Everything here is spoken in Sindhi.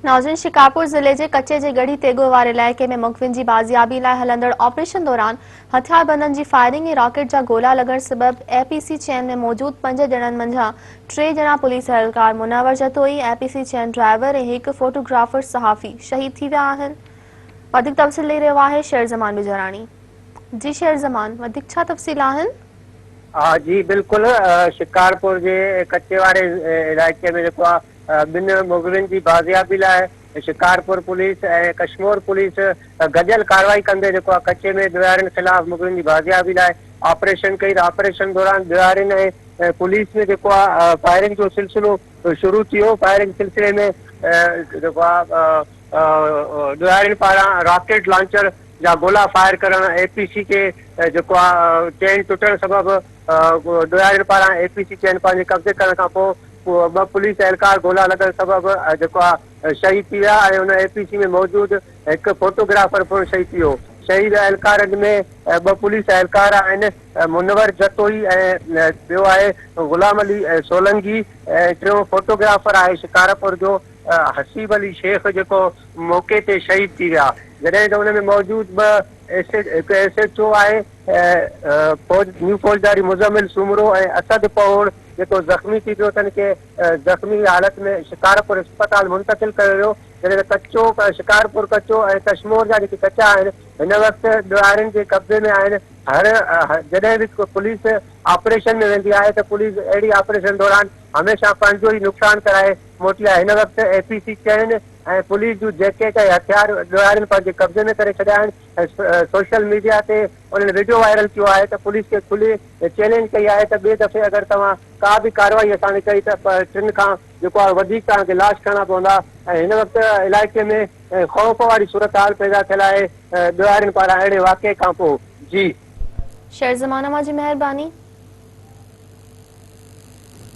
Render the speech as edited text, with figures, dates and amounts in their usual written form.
ناظرين شڪارپور ضلعي جي ڪچي جي ڳڙهي تيغو واري علائقي ۾ مغوين جي بازيابي لاء هلندڙ آپريشن دوران هٿياربندن جي فائرنگ ۽ راڪيٽ جا گولا لڳڻ سبب اي پي سي چين ۾ موجود پنج ڄڻن منجهان ٽي ڄڻا پوليس اهلڪار منور جتوئي، اي پي سي چين ڊرائيور ۽ هڪ فوٽوگرافر صحافي شهيد ٿي ويا آهن. وڌيڪ تفصيل ڏئي رهيو آهي شير زمان بجاراڻي. جي شير زمان وڌيڪ ڇا تفصيل آهن؟ جي بلڪل شڪارپور جي ڪچي واري علائقي ۾ جيڪو آهي ٻن مغوين جي بازيابي لاء شڪارپور پوليس ۽ ڪشمور پوليس گڏيل ڪارروائي ڪندي جيڪو آهي ڪچي ۾ ڏوهارين خلاف مغوين جي بازيابي لاء آپريشن ڪئي ته آپريشن دوران ڏوهارين ۽ پوليس ۾ جيڪو آهي فائرنگ جو سلسلو شروع ٿي ويو فائرنگ سلسلي ۾ جيڪو آهي ڏوهارين پاران راڪيٽ لانچر جا گولا فائر ڪرڻ اي پي سي کي جيڪو آهي چين ٽٽڻ سبب ڏوهارين پاران اي پي سي چين پنهنجي قبضي ڪرڻ کان پوء ٻه پوليس اهلڪار گولا لڳڻ سبب جيڪو آهي شهيد ٿي ويا ۽ ان اي پي سي ۾ موجود هڪ فوٽوگرافر پڻ شهيد ٿي ويو. شهيد اهلڪارن ۾ ٻه پوليس اهلڪار آهن منور جتوئي ۽ ٻيو آهي غلام علي سولنگي ۽ ٽيون فوٽوگرافر آهي شڪارپور جو حسيب علي شيخ جيڪو موقعي تي شهيد ٿي ويا جڏهن ته ان ۾ موجود ٻه ايس هڪ ايس ايڇ او آهي فوج نيو فوجداري مزمل سومرو ۽ اسد پهوڙ جيڪو زخمي ٿي پيو تن کي زخمي حالت ۾ شڪارپور اسپتال منتقل ڪيو ويو جڏهن ته ڪچو شڪارپور ڪچو ۽ ڪشمور جا جيڪي ڪچا آهن هن وقت ڏوهارين جي قبضي ۾ آهن هر جڏهن به پوليس آپريشن ۾ ويندي آهي ته پوليس اهڙي آپريشن دوران هميشه پنهنجو ئي نقصان ڪرائي موٽي آهي هن وقت اي پي سي چئن ۽ پوليس جون جيڪيٽ ۽ هٿيار ڏوهارين پنهنجي قبضي ۾ ڪري ڇڏيا آهن ۽ سوشل ميڊيا تي انهن وڊيو وائرل ڪيو آهي ته پوليس کي کلي چئلينج ڪئي آهي ته ٻئي دفعي اگر توهان ڪا به ڪارروائي اسان تي ڪئي ته ٽن کان جيڪو آهي وڌيڪ توهان کي لاش کڻڻا پوندا ۽ هن وقت علائقي ۾ خوف واري صورتحال پيدا ٿيل آهي ڏوهارين پاران اهڙي واقعي کانپوء جي. شير زمان اوهان جي مهرباني.